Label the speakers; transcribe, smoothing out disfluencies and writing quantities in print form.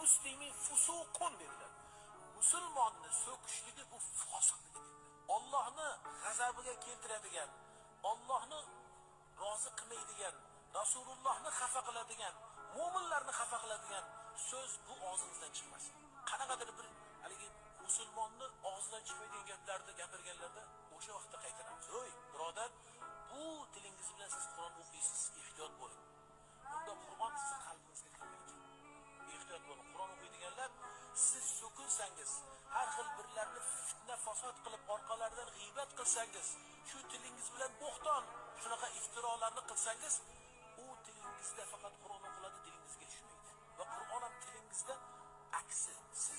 Speaker 1: muslimin fusuqun dedilar. Musulmonni so'kishligi bu fosiqlik dedilar. Allohni g'azabiga keltiradigan, Allohni rozi qilmaydigan, Rasulullohni xafa qiladigan, mo'minlarni xafa qiladigan so'z bu og'zingizdan chiqmasin. Qanaqadir bir haligi musulmonni og'zidan chiqmaydigan gaplarni gapirganlarda o'sha vaqtda qaytaramiz. Ey birodar, bu tilingiz bilan siz Qur'on o'qiysiz, ehtiyot bo'ling. Bunda Qur'on sizni qalbingizga kirmaydi. Ehtiyot bo'ling. Qur'on o'qiydiganlar siz so'kinsangiz, har xil birlarni fitna fasod qilib orqalaridan g'iybat qilsangiz, shu tilingiz bilan bo'xton shunaqa iftirolarni qilsangiz, u tilingizda faqat Qur'on o'qiladi, dilingizga tushmaydi. Va Qur'on ham tilingizda aksi, siz